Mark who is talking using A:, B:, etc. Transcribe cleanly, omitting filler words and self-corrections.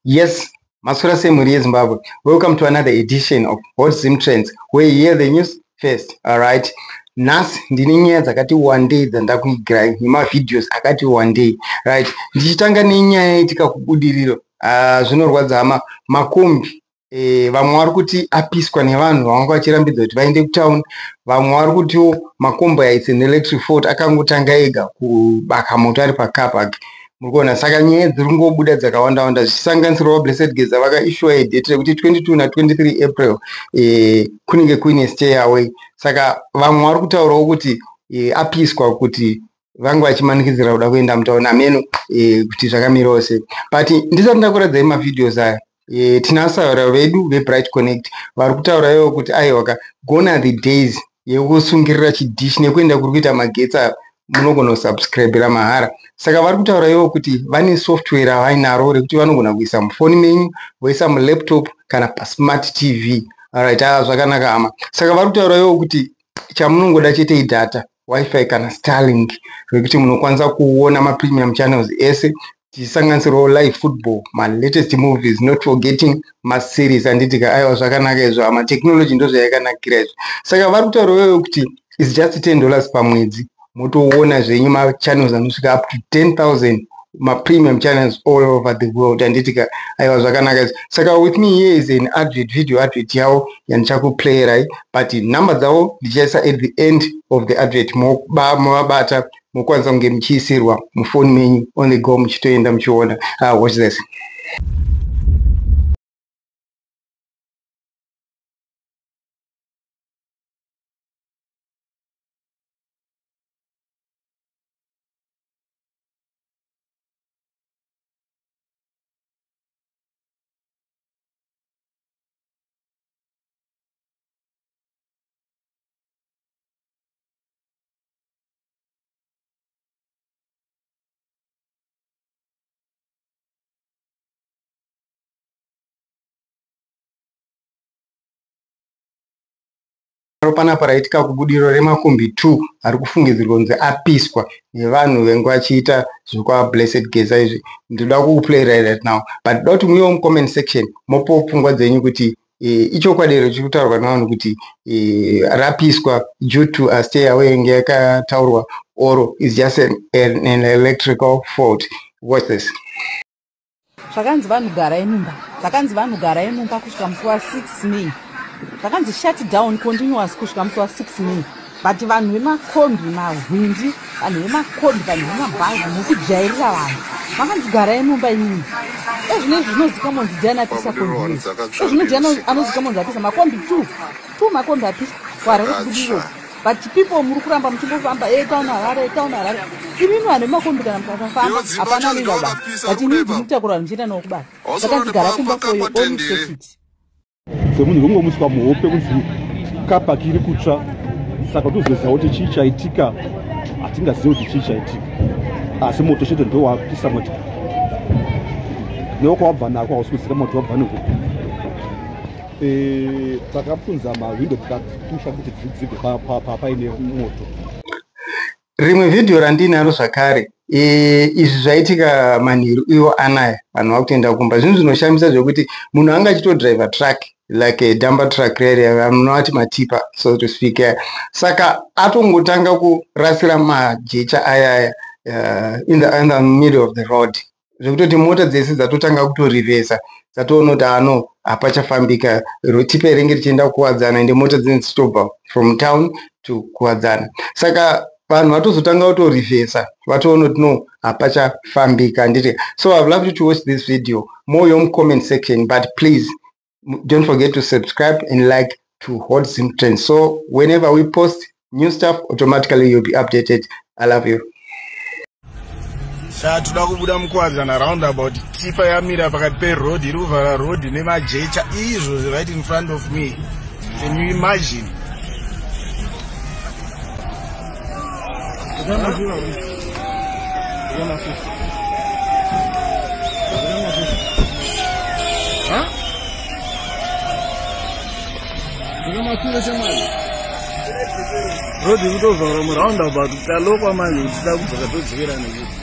A: Yes, Maswera sei mhuri yeZimbabwe. Welcome to another edition of Hot Zim Trends, where you hear the news first. All right. Nhasi ndine nyaya dzakati wandei dzandakuigirai nemavideos akati wandei. Right. Ndichitanga nenyaya yaitika kuBudiriro. Zvinorwadza hama, makombi vamwe vari kuti apiswa nevanhu vavanga vachirambidza kuti vaende kutown. Vamwe vari kutiwo makombi aya it's an electric fault, akangotanga ega kubaka moto ari pacar park. Muri kuona, saka nyaya dziri kungobuda dzakawanda wanda, zvichisanganisirawo Blessed Geza vakaissuwa date rekuti 22 na23 April kunenge kuine stay away. Saka vamwe vari kutaurawo kuti apiswa kuti vange vachimanikidzira kuda kuenda mutauni, ameno kuti zvakamirawo sei. But ndisati ndakuradzai mavideos aya, tina saura vedu veBright Connect vari kutaura ivo kuti aiwaka, gone are the days yekusungirira chidhishi nekuenda kuri kuita magetsi aya, munogona kusubscribera mahara. Saka vari kutaura ivo kuti vane software ravainaro rekuti vanogona kuisa mufoni menyu, voisa mulaptop kana pasmart TV. Alright, zvakanaka hama. Saka vari kutaura ivo kuti chamunongoda chete idata, Wi-Fi kana Starlink, rekuti munokwanisa kuona mapremium channels ese, tichisanganisirawo live football, malatest movies, not forgetting maseries, handitika? Aiwa, zvakanaka izvo hama, technology ndo zvayakanakira izvo. Saka vari kutaura ivowo kuti it's just $10 pamwedzi, motoona zvenyu machannels anosvika up to 10,000 mapremium channels all over the world, handitika? Aiwa, zvakanaka izvo. Saka with me here is an advert video, advert yavo yandichakuplayerai, but number dzavo ndichaisa at the end of the advert. Movabata, mokwanisa kunge muchiisirwa mufoni menyu on the go, muchitoenda muchiona. Watch this. Panapa raitika kuBudiriro remakombi 2 ari kufungidzirwa kunzi apiswa nevanhu vengu vachiita zvekwaBlessed Geza izvi. Ndinoda kukuplayera right now, but ndoda kuti muiwo mucomment section mopawo pfungwa dzenyu kuti ichokwadi here chiri kutaurwa nevanhu kuti rapiswa due to a stay away inge yakataurwa, or is just an electrical fault. Watch this.
B: Zvakanzi vanhu garai mumba, zvakanzi vanhu garai mumba kusvika musi wa6 May. Zvakanzi shut down continuous kusvika musi wa6 May, but vanhu vemakombi, mahwindi, vanhu vemakombi, vanhu vemabhazi, mukujairira vanhu. Vakanzi garai mumba imimi. Ezvinezvi zvinozikamwa kunzi ndiani apisa kombi. Ezvino ndiani anozikamwa kunzi apisa makombi 2 2 makombi apisa kuHarare, kuBudiriro? But people muri kuramba muchingofamba, etown Harare, town Harare. Imimi vanhu vemakombi, kana mukasafamba hapana anoenda kubasa, but imimi ndinotakura vanhu muchienda navo kubasa. Vakanzi gara kumba for your own safety.
C: Semunhu kungomuswa muhope kunzi car park iri kutsva, saka tozoziva kuti chii chaitika. Hatingazivi kuti chii chaitika, asi moto chete ndo wapisa motikari. Newakwabva nako hausi kuziva moto wabva nekupi. Takapunza mahwindo, tikapusha kuti dzibve paine moto.
A: Rimwe vhidhiyo randinaro zvakare, izvi zvaitika manheru iwo anaya, vanhu vakutoenda kumba. Zvinhu zvinoshamisa zvekuti munhu anga achitodriva truck, like a dumper truck rere munovati matipper, so to speak. Saka atongotanga kurasira majecha ayaya in the middle of the road, zvekutoti mota dzese dzatotanga kutorivhesa, dzatoona kuti ano hapachafambika. Tipper ringe richienda kuWadzana, ende mota dzinenge dzichitobva from town to Kuwadzana. Saka vanhu vatozotanga kutorivhesa, vatoona kuti no, hapachafambika, handiti? So I've loved you to watch this video more yomucomment section, but please don't forget to subscribe and like to Hot Zim Trends, so whenever we post new stuff, automatically you'll be updated. I love you.
D: Sha, toda kubuda muKuwadzana roundabout. Tipper yamira pakati peroad, iri kuvhara road nemajecha izvozvi, right in front of me. Can you imagine? Huh? Ndingamashure shamwari. Road iri kutovhara muroundabout. Talokwa manje, tida kudzoka todzokera nekuti.